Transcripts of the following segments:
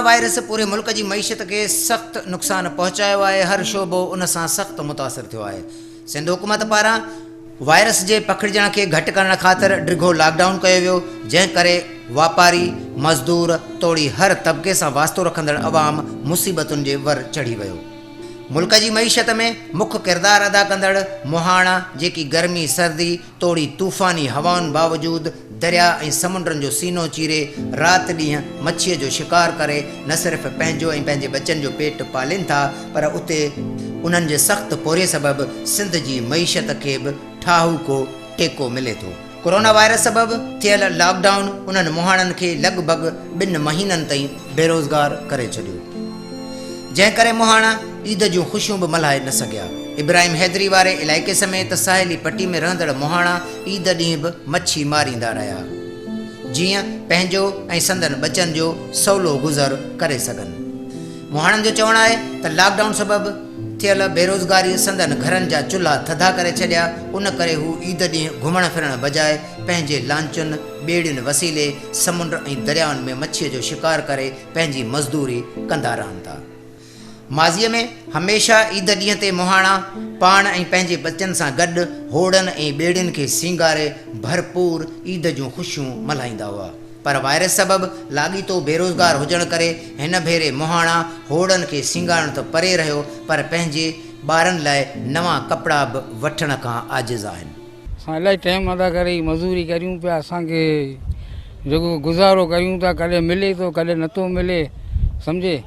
Virus پوري ملڪ جي معيشت کي سخت نقصان پهچايو آهي، هر شعبو ان سان سخت متاثر ٿيو آهي. سنڌ حڪومت پاران وائرس جي پکڙجڻ کي گهٽ ڪرڻ خاطر ڊگهو لاڪ ڊائون ڪيو ويو، جنهن ڪري واپاري، مزدور توڙي هر طبقي سان واسطو رکندڙ عوام مصيبتن جي ور چڙهي ويو. ملڪ جي معيشت ۾ مک ڪردار ادا ڪندڙ مهاڻا جيڪي گرمي، سردي توڙي طوفاني هوائن باوجود درياء ۽ سمنڊن جو سينو چيري رات ڏينهن مڇيء جو شڪار ڪري نه صرف پنهنجو ۽ پنهنجي ٻچن جو پيٽ پالين ٿا پر اتي انهن جي سخت پورهيي سبب سنڌ جي معيشت کي به ٺاهوڪو ٽيڪو ملي ٿو. ڪورونا وائرس سبب ٿيل لاڪ ڊائون انهن مهاڻن کي لڳ ڀڳ ٻن مهينن تائين بيروزگار ڪري ڇڏيو، جنهن ڪري مهاڻا عيد جون خوشيون به ملهائي نه سگهيا. ابراهيم حيدري واري علائقي سميت ساحلي پٽي ۾ رهندڙ مهاڻا عيد ڏينهن به مڇي ماريندا رهيا، جيئن پنهنجو ۽ سندن ٻچن جو سولو گذر ڪري سگهن. مهاڻن جو چوڻ آهي ته لاڪ ڊائون سبب ٿيل بيروزگاري سندن گهرن جا چلها ٿڌا ڪري ڇڏيا، ان ڪري هو عيد ڏينهن گهمڻ ڦرڻ بجاء پنهنجي لانچن، ٻيڙين وسيلي سمنڊ ۽ دريائن ۾ مڇيء جو شڪار ڪري پنهنجي مزدوري ڪندا رهن ٿا. ماضيء ۾ هميشه عيد ڏينهن تي مهاڻا پاڻ ۽ پنهنجي ٻچن سان گڏ هوڙن ۽ ٻيڙين کي سينگاري ڀرپور عيد جون خوشيون ملهائيندا هئا پر وائرس سبب لاڳيتو بيروزگار هجڻ ڪري هن ڀيري مهاڻا هوڙن کي سينگارڻ ته پري رهيو پر پنهنجي ٻارن لاء نوان ڪپڙا به وٺڻ کان عاجز آهن. اسان الاهي ٽائيم ادا ڪري مزوري ڪريون پيا اسان کي جيڪو گذارو ڪريون ٿا ڪڏهن ملي ٿو ڪڏهن نٿو ملي سمجهي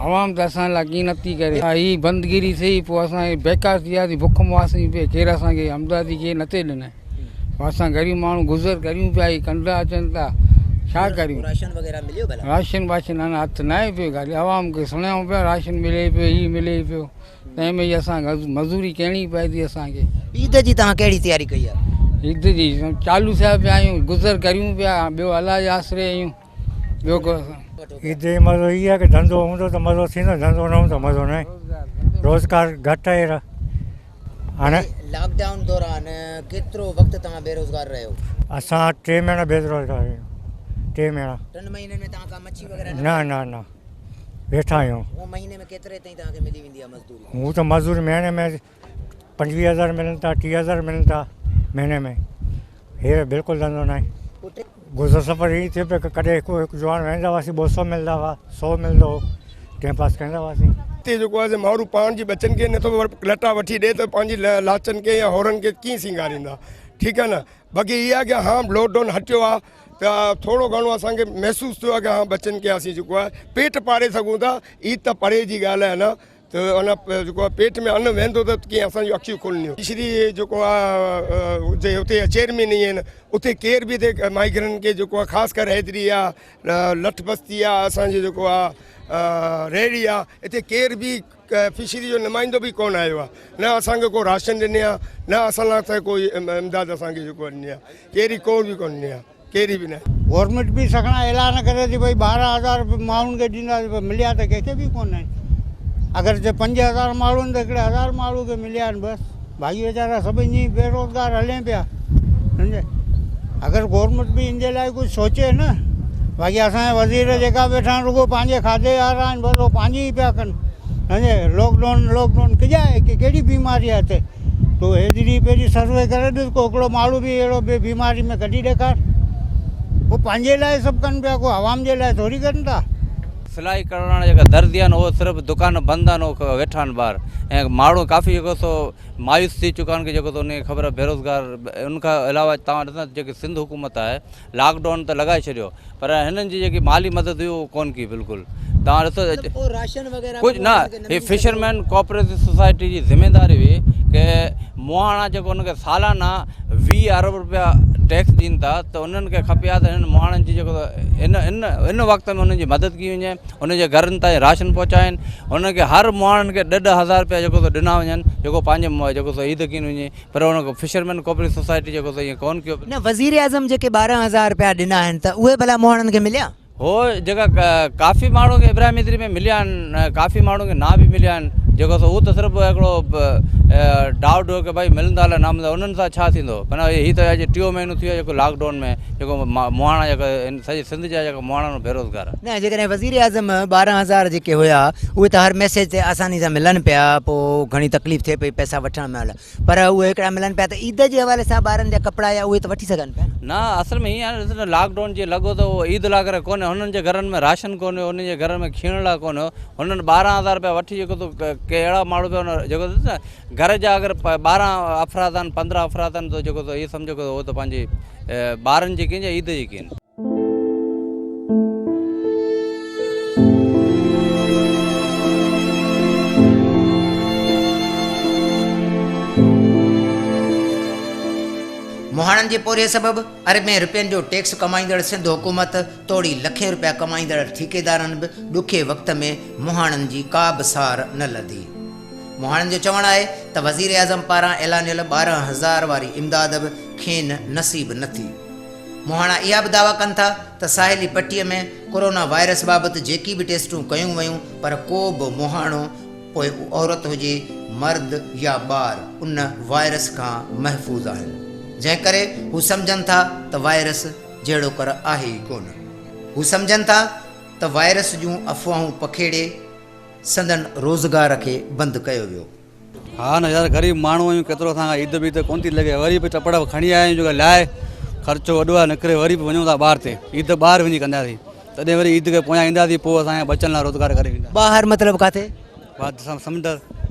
عوام ته اسان لاء ڪي نٿي ڪري هي بندگيري ٿي پوء اسان بيڪار ٿي وياسين بک مئاسين پئي ڪير اسان کي امدادي ڪير نٿي ڏني پوء اسان غريب ماڻهو گذر ڪريون پيا هي ڪنڊا اچن ٿا ڇا ڪريون راشن وغيره مليو ڀلا راشن واشن اڃا هٿ نه آئي پيو خالي عوام کي سڻايون پيا راشن ملي پيو هي ملي پيو تنهن ۾ ئي اسان کي مزوري ڪرڻي پئي ٿي اسان کي. عيد جي توهان ڪهڙي تياري ڪئي آهي؟ عيد جي چالو ٿيا پيا آهيون گذر ڪريون پيا ٻيو الله جي آسري آهيون ٻيو ڪو. عيد جو مزو هي آهي ڪه ڌنڌو هوندو ته مزو ٿيندو ڌنڌو نه هوندو ته مزو نه روزگار گهٽ آهي هاڻي. لاڪ ڊائون دوران ڪيترو وقت توهان بيروزگار رهيو؟ اسان ٽي مهينا بيروزگار رهيا ٽي مهينا. ٽن مهينن ۾ توهان ڪا مڇي وغيره نه نه نه. ويٺا آهيون. هونء مهيني ۾ ڪيتري تائين توهان کي ملي ويندي آهي مزدوري؟ هونء ته مزدوري مهيني ۾ 25 هزار ملن ٿا 30 هزار ملن ٿا مهيني ۾ هينئر بلڪل ڌنڌو ناهي. گذر سفر ائين ٿيو پيو ڪڏهن هڪ هڪ جوان ويندا هئاسين ٻه سو ملندا هئا سو ملندو هو ٽائيم پاس ڪندا هئاسين. هتي جيڪو آهي ماڻهو پاڻ جي ٻچن کي نٿو لٽا وٺي ڏي ته پنهنجي لاچن کي يا هورن کي ڪيئن سينگاريندا ٺيڪ آهي نه باقي اها آهي ڪه هاڻ لاڪ ڊائون هٽيو آهي ته ٿورو گهڻو اسان کي محسوس ٿيو آهي ڪه ها ٻچن کي اسين جيڪو آهي پيٽ پاري سگهون ٿا عيد ته پري جي ڳالهه آهي نه ته ان جيڪو آهي پيٽ ۾ ان ويندو ته ڪيئن اسان جون اکيون کلنديون شري جيڪو آهي جي اتي چيئرمين ئي آهن اتي ڪير به اتي مائگرن کي جيڪو آهي خاص ڪري حيدري آهي لٺ بستي آهي اسان جو جيڪو آهي ريڙي آهي اتي ڪير به فشري جو نمائندو به ڪونه آيو آهي نه اسان کي ڪو راشن ڏني آهي نه اسان لاء ته ڪوئي امداد اسان کي جيڪو ڏني آهي ڪهڙي ڪو به ڪونه ڏني آهي ڪهڙي به نه. گورنمينٽ به سکڻا اعلان ڪري ٿي ڀئي 12 هزار ماڻهن کي ڏينداسين پر مليا ته ڪنهن کي به ڪونه آهن اگر جي 5000 ماڻهو آهن ته هڪڙي هزار ماڻهو کي مليا آهن بس ڀائي ويچارا سڀ ائين ئي بيروزگار هلين پيا سمجهي اگر گورنمينٽ به ان جي لاء ڪجهه سوچي نه باقي اسان جا وزير جيڪا ويٺا آهن رڳو پنهنجي کاڌي وارا آهن بس هو پنهنجي ئي پيا ڪن سمجهي لاڪ ڊائون لاڪ ڊائون ڪجا آهي ڪهڙي بيماري آهي هتي تو هيڏي پهرين سروي ڪري ڏس ڪو هڪڙو ماڻهو به اهڙو به بيماري ۾ ڪڍي ڏيکار هو پنهنجي لاء سڀ ڪن پيا ڪو عوام جي لاء ٿوري ڪن ٿا. سلائي ڪرڻ وارا جيڪا درزي آهن اهي صرف دڪان بند آهن اهي ويٺا آهن ٻاهر ۽ ماڻهو ڪافي جيڪو سو مايوس ٿي چڪا آهن ڪي جيڪو سو انهن کي خبر آهي بيروزگار ان کان علاوه توهان ڏسندا جيڪي سنڌ حڪومت آهي لاڪ ڊائون ته لڳائي ڇڏيو پر هنن جي جيڪي مالي مدد هئي اهو ڪون ڪئي بلڪل توهان ڏسو ڪجهه نه هي فشرمين ڪوآپريٽو سوسائٽي جي ذميداري هئي ڪي مهاڻا جيڪو انهن کي سالانه 20 ارب روپيا ٽيڪس ڏين ٿا ته انهن کي کپي ها ته هنن مهاڻن جي جيڪو ان ان ان وقت ۾ انهن جي مدد ڪئي وڃي انهن جي گهرن تائين راشن پهچائين انهن کي هر مهاڻن کي ڏھ ڏھ هزار روپيا جيڪو سو ڏنا وڃن جيڪو پنهنجي جيڪو سو عيد ڪين وڃي پر ان فشرمين ڪوآپريٽو سوسائٽي جيڪو سو ائين ڪون ڪيو. نه وزيراعظم جيڪي 12 هزار روپيا ڏنا آهن ته اهي ڀلا مهاڻن کي مليا؟ هو جيڪا ڪافي ماڻهن کي ابراهيم ادري ۾ مليا آهن ڪافي ماڻهن کي نه به مليا آهن. جيڪو سو هو ته صرف هڪڙو ڊاء ڊوء ڪي ڀائي ملندا الائي نه ملندا انهن سان ڇا ٿيندو معنيٰ هي ته اڄ ٽيون مهينو ٿي ويو جيڪو لاڪ ڊائون ۾ جيڪو مهاڻا جيڪا هن سڄي سنڌ جا جيڪا مهاڻا آهن بيروزگار. نه جيڪڏهن وزيراعظم 12 هزار جيڪي هيا اهي ته هر ميسيج تي آساني سان ملن پيا پوء گهڻي تڪليف ٿئي پئي پئسا وٺڻ مهل پر اهي هڪڙا ملن پيا ته عيد جي حوالي سان ٻارن جا ڪپڙا يا اهي ته وٺي سگهن پيا نه. نه اصل ۾ هيئن آهي نه ڏس نه لاڪ ڊائون جيئن لڳو ته اهو عيد لاء ڪري ڪونهي هنن جي گهرن ۾ راشن ڪونهي هنن جي گهرن ۾ کيڻ لاء ڪونهي هنن 12 هزار رپيا وٺي جيڪو تو ڪي اهڙا ماڻهو پيا جيڪو ڏس نه گهر جا اگر 12 افراد آهن 15 افراد آهن ته جيڪو تو اهي سمجهو ڪي اهو ته پنهنجي ٻارن جي ڪين يا عيد جي ڪين. مهاڻن جي پورهيي سبب اربين رپين جو ٽيڪس ڪمائيندڙ سنڌ حڪومت توڙي لکين رپيا ڪمائيندڙ ٺيڪيدارن به ڏکي وقت ۾ مهاڻن جي ڪا به سار نه لڌي. مهاڻن جو چوڻ آهي ته وزيراعظم پاران اعلانيل 12 هزار واري امداد به کين نصيب نه ٿي. مهاڻا اها به دعويٰ ڪن ٿا ته ساحلي پٽي ۾ ڪورونا وائرس بابت جيڪي به ٽيسٽون ڪيون ويون پر ڪو به مهاڻو پوء عورت هجي، مرد يا ٻار ان وائرس کان محفوظ آهن جنهن ڪري هو سمجهن ٿا ته وائرس جهڙوڪر آهي ئي ڪونه. هو سمجهن ٿا ته وائرس جون افواهون پکيڙي سندن روزگار کي بند ڪيو ويو. ها نه يار غريب ماڻهو آهيون ڪيترو اسان کان عيد بيد ڪونه ٿي لڳي وري به ٽپڙ کڻي آيا آهيون جيڪا لاء خرچو وڏو آهي نڪري وري به وڃون ٿا ٻاهر تي عيد ٻاهر وڃي ڪنداسين تڏهن وري عيد کي پويان اينداسين پوء اسان جا ٻچن لاء روزگار ڪري ويندا. ٻاهر مطلب ڪاٿي؟ ٻاهر سمنڊ.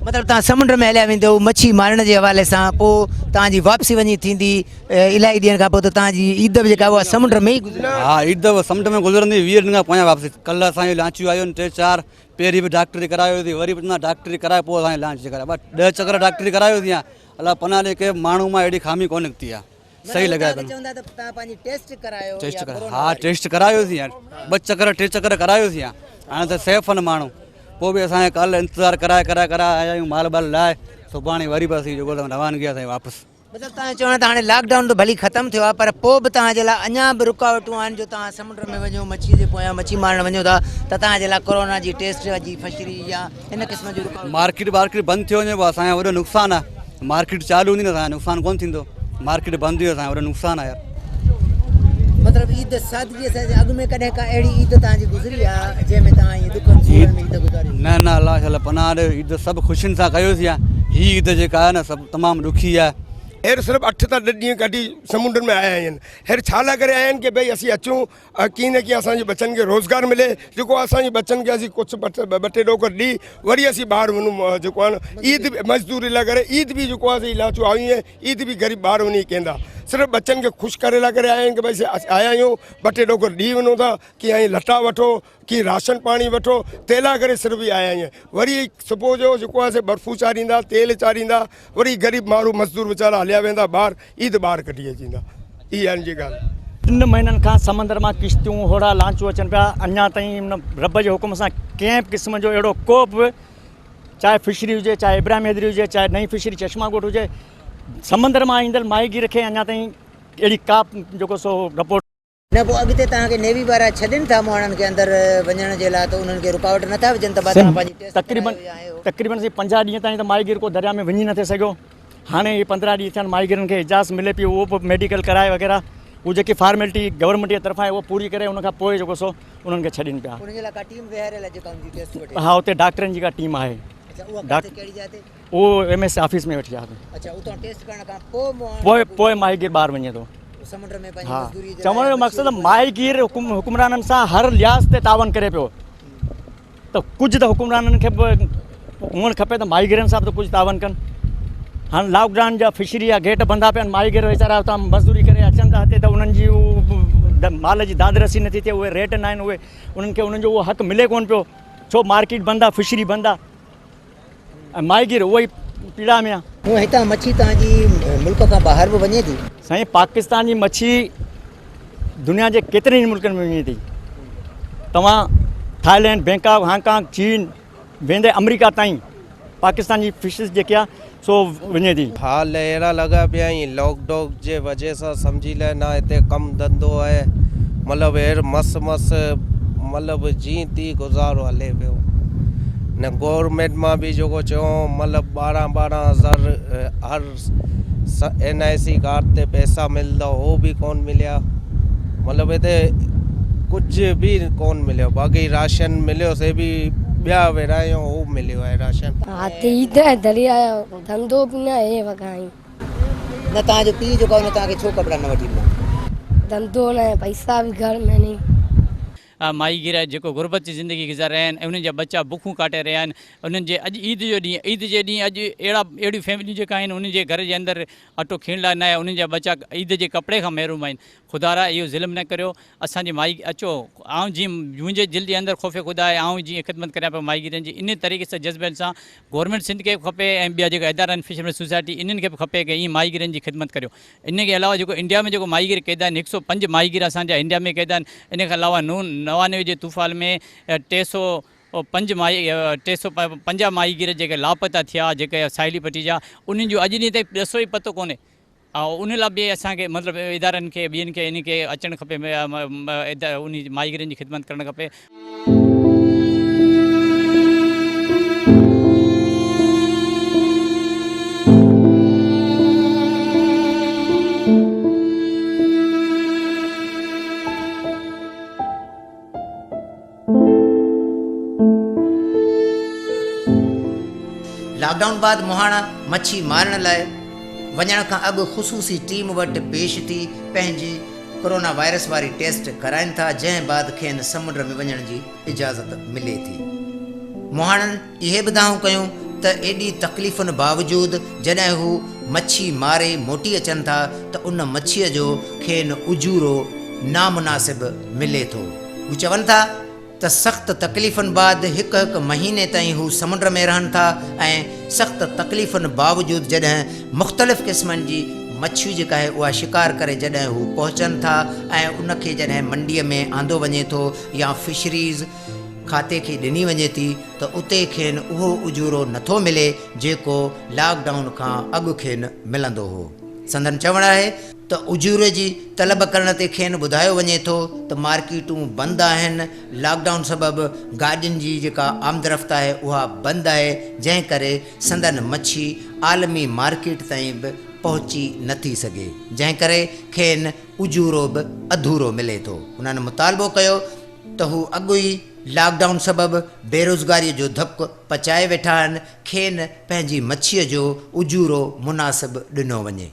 مطلب توهان سمنڊ ۾ هليا ويندؤ مڇي مارڻ جي حوالي سان پوء توهان جي واپسي وڃي ٿيندي الاهي ڏينهن کان پوء ته توهان جي عيد به جيڪا اها سمنڊ ۾ ئي گذرندي. ها عيد به سمنڊ ۾ گذرندي 20 ڏينهن کان پويان واپسي ڪلهه اسان جون لانچيون آيون آهن ٽي چار پهرين به ڊاڪٽري ڪرايو ٿي وري به چوندا ڊاڪٽري ڪرائي پوء اسان لانچ ڪرائي ٻه ڏهه چڪر ڊاڪٽري ڪرايو ٿي الله پناهه ڏي ڪنهن ماڻهو مان اهڙي خامي ڪونه نڪتي آهي صحيح لڳا پيا چوندا ته تان پنهنجي ٽيسٽ ڪرايو ٽيسٽ ڪرايو ها ٽيسٽ ڪرايو ٿي ٻه چڪر ٽي چڪر ڪرايو ٿي هاڻي ته سيف آهن ماڻهو پوء به اسان ڪالهه انتظار ڪرائي ڪرائي ڪرائي آيا آهيون مال بال لاء سڀاڻي وري به اسين جيڪو روانگي آهي واپس مطلب توهان جو چوڻ آهي ته هاڻي لاڪ ڊائون ته ڀلي ختم ٿيو آهي پر پوء به توهان جي لاء اڃا به رڪاوٽون آهن جو توهان سمنڊ ۾ وڃو مڇي جي پويان مڇي مارڻ وڃو ٿا ته توهان جي لاء ڪورونا جي ٽيسٽ جي فشري يا ان قسم جون رڪاوٽون. مارڪيٽ وارڪيٽ بند ٿيو وڃي پوء اسان جو وڏو نقصان آهي مارڪيٽ چالو هوندي نه اسان جو نقصان ڪونه ٿيندو مارڪيٽ بند ٿي وئي اسان جو وڏو نقصان آهي يار. مطلب عيد سادگي سان اڳ ۾ ڪڏهن ڪا اهڙي عيد توهان جي گذري آهي جنهن ۾ توهان ائين ڏکن سورن ۾ عيد گذاري هجي؟ نه نه الله شال پناهه ڏي عيد سڀ خوشين سان ڪيوسين هي عيد جيڪا آهي نه سڀ تمام ڏکي آهي. هير صرف اٺ ته ڏھ ڏينهن ڪڍي سمنڊن ۾ آيا آهن هير ڇا لاء ڪري آيا آهن ڪي ڀئي اسين اچون ۽ ڪيئن نه ڪيئن اسان جي ٻچن کي روزگار ملي جيڪو اسان جي ٻچن کي اسين ڪجھ ٻه ٽي ڏوڪڙ ڏئي وري اسين ٻاهر وڃون جيڪو آهي نه عيد به مزدوري لاء ڪري عيد به جيڪو آهي سي لانچون آيون آهن عيد به غريب ٻاهر وڃي ڪيندا صرف ٻچن کي خوش ڪري لاء ڪري آيا آهن ڪي ڀئي اسين آيا آهيون ٻه ٽي ڏوڪڙ ڏئي وڃون ٿا ڪي ائين لٽا وٺو ڪي راشن پاڻي وٺو تيلا ڪري صرف ئي آيا آهيون وري صبح جو جيڪو آهي سي برفون چاريندا تيل چاريندا وري غريب ماڻهو مزدور ويچارا هليا ويندا ٻاهر عيد ٻاهر ڪڍي اچي ايندا اها آهن جي ڳالهه. ٽن مهينن کان سمندر مان ڪشتيون هوڙا لانچون اچن پيا اڃا تائين ان رب جي حڪم سان ڪنهن به قسم جو اهڙو ڪو به چاهي فشري هجي چاهي ابراهيم حيدري هجي چاهي نئين فشري چشما ڳوٺ هجي سمندر مان ايندڙ ماهيگير کي اڃا تائين اهڙي ڪا جيڪو سو رپورٽ نه پوء اڳتي توهان کي نيوي وارا ڇڏين ٿا مهاڻن کي اندر وڃڻ جي لاء ته انهن کي رڪاوٽ نه ٿا وجهن ته ڀا توهان پنهنجي ٽيسٽ تقريبن ڪرايو يا هي هو. تقريبن سائين 50 ڏينهن تائين ته ماهيگير ڪو درياء ۾ وڃي نه ٿي سگهيو هاڻي هي 15 ڏينهن ٿيا آهن ماهيگيرن کي اجازت ملي پئي اهو به ميڊيڪل ڪرائي وغيره هو جيڪي فارملٽي گورنمينٽ جي طرفان آهي اهو پوري ڪري ان کان پوء جيڪو سو انهن کي ڇڏين پيا. انهن جي لاء ڪا ٽيم ويهاريل آهي جيڪا ان جي ٽيسٽ وٺي؟ ها اتي ڊاڪٽرن جي ڪا ٽيم آهي. اڇا اها ڪاٿي ڪهڙي جاء تي؟ اهو ايم ايس آفيس ۾ ويٺي آهي. اڇا اتان ٽيسٽ ڪرڻ کان پوء پوء پوء ماهيگير ٻاهر وڃي ٿو. سمنڊ ۾ پنهنجي ها مزدوري جي لاء چوڻ جو مڇي مقصد جي پوء ماهيگير حڪمرانن سان هر لحاظ تي تعاون ڪري پيو ته ڪجهه ته حڪمرانن کي به هئڻ کپي ته ماهيگيرن سان به ته ڪجهه تعاون ڪن. هاڻ لاڪ ڊائون جا فشري جا گيٽ بندا پيا آهن ماهيگير ويچارا اتان مزدوري ڪري اچن ٿا هتي ته انهن جي مال جي داد رسي نٿي ٿئي اهي ريٽ نه آهن اهي انهن کي انهن جو اهو حق ملي ڪونه پيو ڇو مارڪيٽ بند آهي فشري بند آهي. ۽ ماهيگير اهو ئي پيڙا ۾ آ. هونء هتان مڇي توهان جي ملڪ کان ٻاهر به وڃي ٿي. سائين پاڪستان جي مڇي دنيا جي ڪيترن ئي ملڪن ۾ وڃي ٿي. توهان ٿائلينڊ، بينڪاڪ، هانگ ڪانگ، چين ويندي آمريڪا تائين پاڪستان جي فشز جيڪي آ سو وڃي ٿي. حال اهڙا لڳا پيا آهن لاڪ ڊائون جي وجه سان سمجهي لئه نه هتي ڪم ڌنڌو آهي مطلب هير مس مس مطلب جين تين گذارو هلي پيو. نه گورنمينٽ مان به جيڪو چيو مطلب ٻارهن ٻارهن هزار هر اين آء سي ڪارڊ تي پئسا ملندا هو به ڪون مليا مطلب هتي ڪجهه به ڪون مليو باقي راشن مليو سي به ٻيا ورهايو هو مليو آهي راشن. ها ته عيد ۽ دريا جو ڌنڌو به نه هي وڳائين. نه توهان جو پيء جيڪو آهي ان توهان کي ڇو ڪپڙا نه وٺي ڏنا. ڌنڌو نه پئسا به گهر ۾ نهين. ماهيگير جيڪو غربت جي زندگي گذاري رهيا آهن ۽ انهن جا ٻچا بکون ڪاٽي رهيا آهن انهن جي اڄ عيد جو ڏينهن عيد جي ڏينهن اڄ اهڙا اهڙيون فيمليون جيڪا آهن انهن جي گهر جي اندر اٽو کيڻ لاء ناهي انهن جا ٻچا عيد جي ڪپڙي کان محروم آهن خدارا اهو ظلم نه ڪريو اسان جي ماهي اچو آئون جيئن منهنجي دل جي اندر خوف خدا آهي آئون جيئن خدمت ڪريان پيو ماهيگيرن جي انهي طريقي سان جذبن سان گورنمينٽ سنڌ کي به کپي ۽ ٻيا جيڪا ادارا آهن فشرمين سوسائٽي انهن کي به کپي ڪي ائين ماهيگيرن جي خدمت ڪريو ان کي علاوه جيڪو انڊيا ۾ جيڪو ماهيگير قيد آهن هڪ سو پنج ماهيگير اسان جا انڊيا ۾ قيد آهن ان کان علاوه نون 99 جي طوفان ۾ 305 ماهي 350 ماهيگير جيڪي لاپتا ٿيا جيڪي ساحلي پٽي جا انهن جو اڄ ڏينهن تائين ڏسو ئي پتو ڪونهي ان لاء به اسان کي مطلب ادارن کي ٻين کي ان کي اچڻ کپي انهي ماهيگيرن جي خدمت ڪرڻ کپي. لاڪ ڊائون بعد مهاڻا مڇي مارڻ لاء وڃڻ کان اڳ خصوصي ٽيم وٽ پيش ٿي پنهنجي ڪورونا وائرس واري ٽيسٽ ڪرائين ٿا جنهن بعد کين سمنڊ ۾ وڃڻ جي اجازت ملي ٿي. مهاڻن اهي به دانهون ڪيون ته ايڏي تڪليفن باوجود جڏهن هو مڇي ماري موٽي اچن ٿا ته ان مڇيء جو کين اجورو نامناسب ملي ٿو. هو چون ٿا ته سخت تڪليفن بعد هڪ هڪ مهيني تائين هو سمنڊ ۾ رهن ٿا ۽ سخت تڪليفن باوجود جڏهن مختلف قسمن جي مڇيون جيڪا آهي اها شڪار ڪري جڏهن هو پهچن ٿا ۽ ان کي جڏهن منڊيء ۾ آندو وڃي ٿو يا فشريز کاتي کي ڏني وڃي ٿي ته اتي کين اهو اجورو نٿو ملي جيڪو لاڪ ڊائون کان اڳ کين ملندو هو. سندن چوڻ آهي ته اجوري جي طلب ڪرڻ تي کين ٻڌايو وڃي ٿو ته مارڪيٽون بند آهن، لاڪ ڊائون سبب گاڏين جي جيڪا آمدرفت آهي اها بند آهي جنهن ڪري سندن مڇي عالمي مارڪيٽ تائين به پهچي نٿي سگهي جنهن ڪري کين اجورو به اڌورو ملي ٿو. انهن مطالبو ڪيو ته هو اڳ ئي لاڪ ڊائون سبب بيروزگاري جو ڌڪ پچائي ويٺا آهن کين پنهنجي مڇي جو اجورو مناسب ڏنو وڃي.